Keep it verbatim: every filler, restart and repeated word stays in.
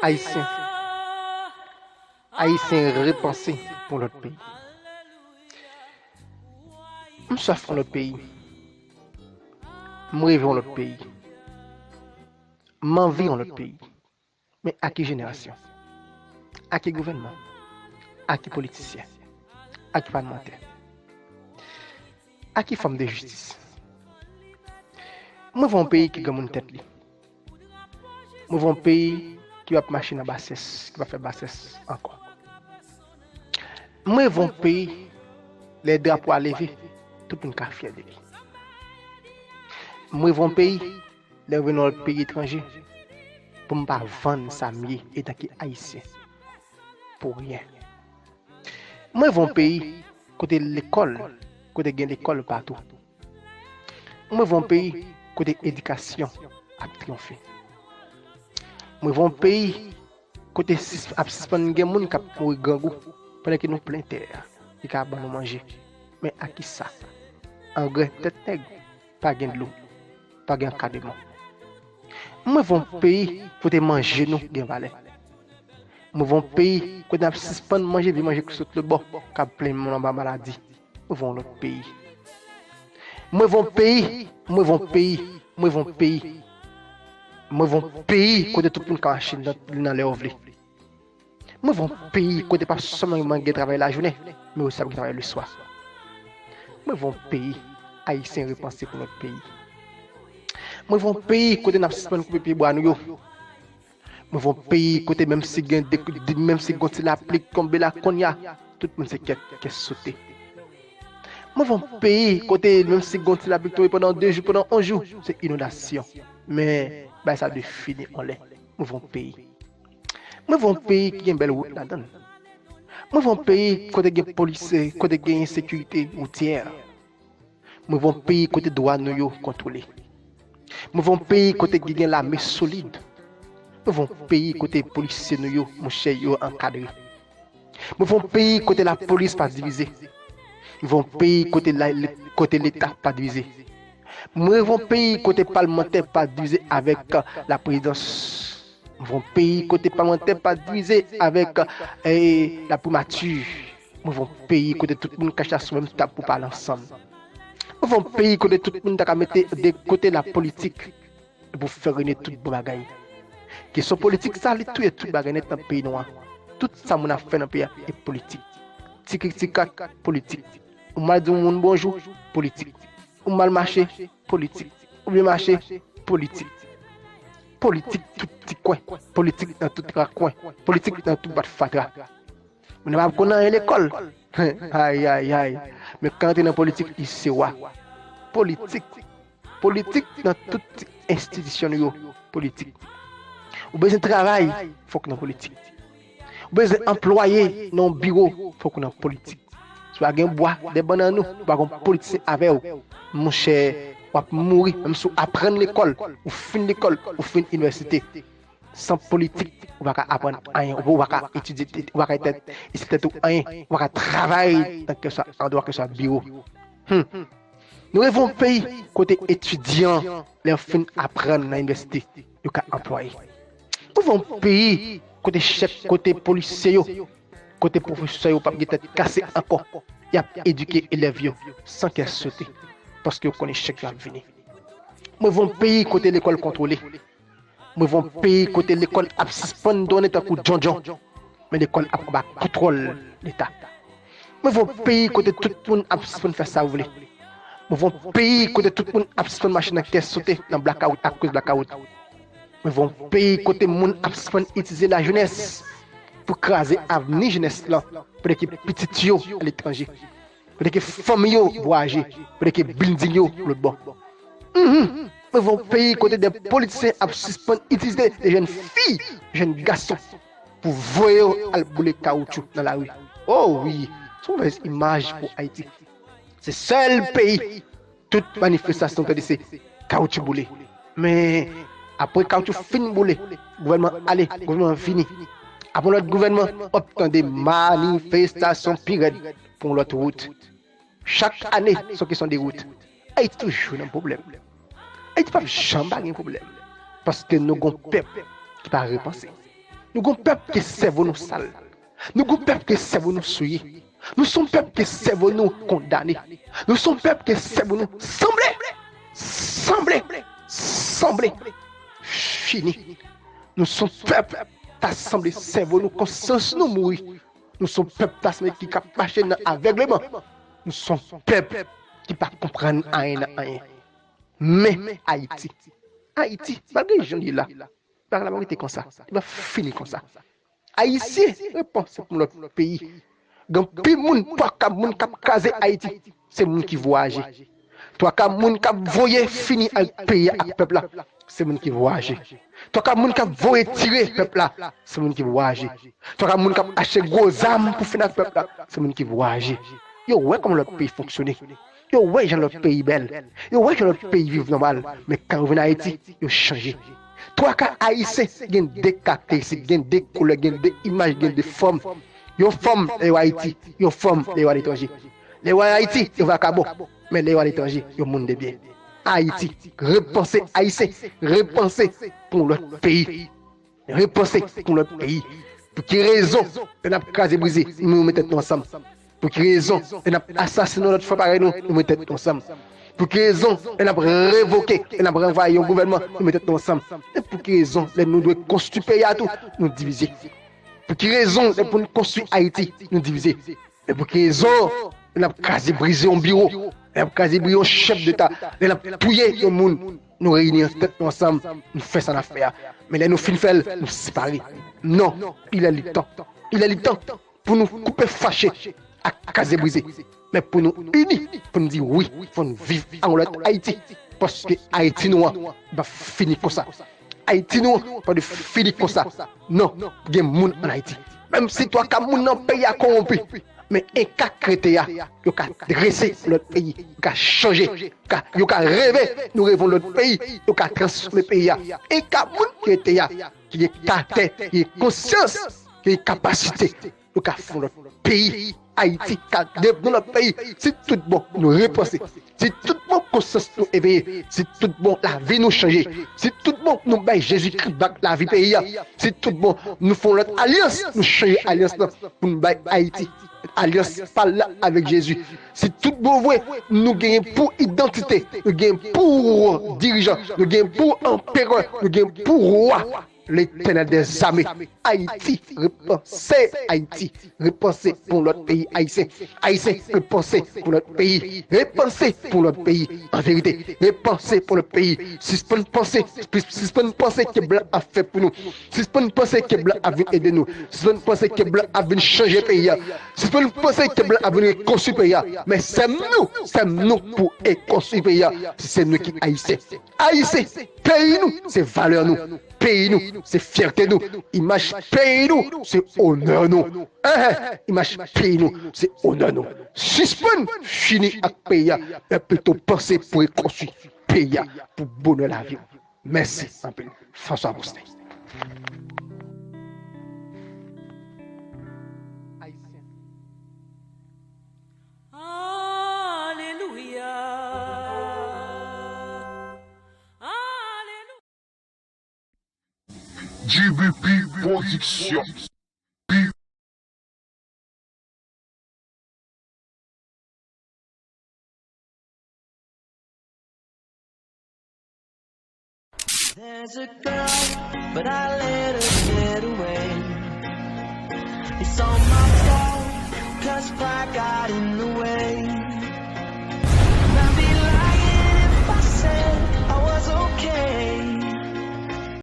Ayisyen, Ayisyen repanse pou lòt peyi. M swaf yon lòt peyi. M reve yon lòt peyi. M anvi yon lòt peyi. Men a ki jenerasyon? A ki gouvènman? A ki politisyen? A ki palmantè? A ki fòm de jistis? Mwen vle yon peyi ki granmoun tèt li. Mwen vle yon peyi ki p ap mache nan basès, ki p ap fè basès ankò. Mwen vle yon peyi, lè drapo a leve, tout moun ka fyè de li. Mwen vle yon peyi, lè yo vin nan lòt peyi etranje, pou m pa vann sa m ye etanke Ayisyen pou ryen. Mwen vle yon peyi kote lekòl, kote gen lekòl patou. Mwen vle yon peyi kote edikasyon ap triyonfe. Mwen vle yon peyi kote sis- ap sispann gen moun k ap mouri grangou pandan ke nou plen tè a, ki ka ban nou manje. Men a ki sa? Angrè tèt nèg, pa gen dlo, pa gen ankadreman. Mwen vle yon peyi kote manje nou gen valè. Mwen vle yon peyi kote n ap sispann manje vye manje ki sot lòt bò, k ap plenn moun anba maladi. Mwen vle yon lòt peyi. Mwen vle yon peyi, mwen vle yon peyi, mwen vle yon peyi. Mwen vle yon peyi kote tout moun ka mache nan, nan lè yo vle. Mwen vle yon peyi kote pa sèlman gen travay lajounen, men osi ap gen travay leswa. Mwen vle yon peyi, Ayisyen repanse pou lòt peyi. Mwen vle yon peyi kote n ap sispann koupe pyebwa nou yo. Mwen vle yon peyi kote menm si gen de, de, menm si gen ti lapli k tonbe la konnya, tout moun se kè, kè sote. Mwen vle yon peyi kote menm si gen ti lapli k tonbe pandan de jou, pandan yon jou, se inondasyon. Men bagay sa dwe fini anlè. Mwen vle yon peyi. Mwen vle yon peyi ki gen bèl wout ladan l. Mwen vle yon peyi kote gen polis, kote gen ensekirite woutyè. Mwen vle yon peyi kote dwa nou yo kontwole. Mwen vle yon peyi kote ki gen lame solid. Mwen vle yon peyi kote polisye nou yo, monchè, yo ankadre. Mwen vle yon peyi kote lapolis pa divize. Mwen vle yon peyi kote la, kote Leta pa divize. Mwen vle yon peyi kote palmantè pa divize avèk laprezidans. Mwen vle yon peyi kote palmantè pa divize avèk, eh, laprimati. Mwen vle yon peyi kote tout moun ka chita sou menm tab pou pale ansanm. Mwen vle yon peyi kote tout moun ta ka mete de kote lapolitik pou fè rene tout bon bagay. Kesyon politik sa, li touye tout bagay nèt nan peyi nou an. Tout sa moun ap fè nan peyi a, e politik. Tikrik tikrak, politik. Ou mal di yon moun bonjou, politik. Ou mal mache, politik. Ou byen mache, politik. Politik tout ti kwen. Politik nan tout rakwen. Politik nan tout bat fatra. Moun nan pa konn anyen lekòl. Ay, ay, ay. Men kan antre nan politik, li se wa. Politik. Politik nan tout enstitisyon nou yo. Politik. Ou bezwen travay, fòk nan politik. Ou bezwen anplwaye nan yon biwo, fòk ou nan politik. Si w pa gen bwa, de bannann ou, ou pa gen politisyen avè w, monchè, w ap mouri. Menm si w aprann lekòl, ou fin lekòl, ou fin inivèsite. San politik, ou pa ka aprann anyen, ou pa ka etidye, ou pa ka etid-, etidye tèt ou anyen, ou pa ka travay nan keswa andwa, keswa biwo. Hmm. Nou reve yon peyi kote etidyan, lè yo fin aprann nan inivèsite, yo ka anplwaye. Nou reve yon peyi kote chèf, kote polisye yo, kote pwofesè yo p ap gen tèt kase ankò. Y ap edike elèv yo san kè sote, paske yo konnen chèk yo ap vini. Mwen vle yon peyi kote lekòl kontwole. Mwen vle yon peyi kote lekòl ap sispann donnen tankou djondjon, men lekòl ap anba kontwòl Leta. Mwen vle yon peyi kote tout moun ap sispann fè sa yo vle. Mwen vle yon peyi kote tout moun ap sispann mache nan kè sote nan blakawout akoz blakawout. Mwen vle yon peyi kote moun ap sispann itilize lajenès pou kraze avni jenès lan, pandan ke pitit yo aletranje, pandan ke fanmi yo vwayaje, pandan ke bilding yo lòt bò. Mhm. Mwen vle yon peyi kote de politisyen ap sispann itilize de jèn fi, jèn gason pou voye yo al boule kawoutchou nan lari. Oh wi, se yon move imaj pou Ayiti. Se sèl peyi, tout manifestasyon tande se kawoutchou boule. Men apre kawoutchou fin boule, gouvènman ale, gouvènman vini. Apre yon lòt gouvènman, w ap tande manifestasyon pi rèd pou yon lòt wout. Chak ane, se yon kesyon de wout. Ayiti toujou nan pwoblèm. Ayiti p ap janm pa gen pwoblèm. Paske nou gon pèp ki pa repanse. Nou gon pèp ke sèvo nou sal. Nou gon pèp ke sèvo nou souye. Nou son pèp ke sèvo nou kondane. Nou son pèp ke sèvo nou sanble. Sanble. Sanble. Fini. Nou son pèp ta sanble sèvo nou konsyans nou mouri. Nou son pèp ta sanble ki k ap mache nan avègleman. Nou son pèp ki pa konprann anyen nan anyen. Men Ayiti. Ayiti, malgre jan li ye la, bagay la pa rete konsa. Li pa fini konsa. Ayisyen, repanse pou lòt peyi. Gen anpil moun, twa ka moun k ap kraze Ayiti, se moun ki vwayaje. Twa ka moun k ap voye fini ak peyi a ak pèp la, se moun ki vwayaje. Twa ka moun k ap voye tire pèp la, se moun ki vwayaje. Twa ka moun k ap achte gwo zam pou fini ak pèp la, se moun ki vwayaje. Yo wè kòman lòt peyi fonksyone. Yo wè jan lòt peyi bèl. Yo wè jan lòt peyi viv nòmal. Men kan yo vin Ayiti, yo chanje. Twa ka Ayisyen gen de karakteristik, gen de koulè, gen de imaj, gen de fòm. Yon fòm lè yo Ayiti, yon fòm lè yo aletranje. Lè yo Ayiti, yo vakabon. Men lè yo aletranje, yo moun de byen. Ayiti, repanse Ayisyen, repanse pou lòt peyi. Repanse pou lòt peyi. Pou ki rezon lè n ap kraze brize, nou met tèt nou ansanm? Pou ki rezon lè n ap asasinen lòt frè parèy nou, nou met tèt nou ansanm? Pou ki rezon lè n ap revoke, lè n ap ranvwaye yon gouvènman, nou met tèt nou ansanm? E pou ki rezon lè nou dwe konstwi peyi a tou, nou divize? Pou ki rezon lè pou n konstwi Ayiti, nou divize? E pou ki rezon lè n ap kraze brize yon biwo, lè n ap kraze brize yon chèf deta, lè n ap touye yon moun, nou reyini tèt nou ansanm, nou fè sa n ap fè a. Men lè nou fin fè l, nou separe. Non, il est le temps. Il est le temps pou nou koupe fache ak kraze brize. Men pou nou ini, pou nou di wi, fò n viv an lòt Ayiti. Paske Ayiti nou an, pa fini konsa. Ayiti nou an, pa dwe fini konsa. Non, gen moun an Ayiti. Menm si twa ka moun nan peyi a kowonpi, men en ka k rete a, yo ka drese lòt peyi, yo ka chanje, yo ka, yo ka reve, nou reve yon lòt peyi, yo ka transfòme peyi a. En ka moun ki rete a, ki gen karatè, ki gen konsyans, ki gen kapasite, yo ka fè yon lòt peyi. Ayiti ka dev-, yon lòt peyi. Si tout bon nou repanse, si tout bon konsyans nou eveye, si tout bon lavi nou chanje, si tout bon nou bay Jezikri bak lavi peyi a, si tout bon nou fè yon lòt alyans, nou chanje alyans lan pou nou bay Ayiti alyans pa l la avèk Jezi. Si tout bon vre nou genyen pou idantite, nou genyen pou dirijan, nou genyen pou anperè, nou genyen pou wa, Letènèl dèzame. Ayiti, repanse Ayiti. Repanse pou lòt peyi. Ayisyen, Ayisyen, repanse pou lòt peyi. Repanse pou lòt peyi. An verite, repanse pou lòt peyi. Sispann panse, sispann panse ke blan ap fè pou nou. Sispann panse ke blan ap vin ede nou. Sispann panse ke blan ap vin chanje peyi a. Sispann panse ke blan ap vin rekonstwi peyi a. Men se nou, se nou pou rekonstwi peyi a. Si se nou ki Ayisyen. Ayisyen, peyi nou, se valè nou. Peyi nou, se fyète nou. Imaj peyi nou, se onè nou. Enhen, imaj peyi nou, se onè nou. Sispann fini ak peyi a, men pito panse pou rekonstwi peyi a, pou bonè lavi w. Mèsi anpil. François Bousten. Alelouya. Alelouya. J B P Production. There's a girl, but I let her get away. It's all my fault, 'cause pride got in the way.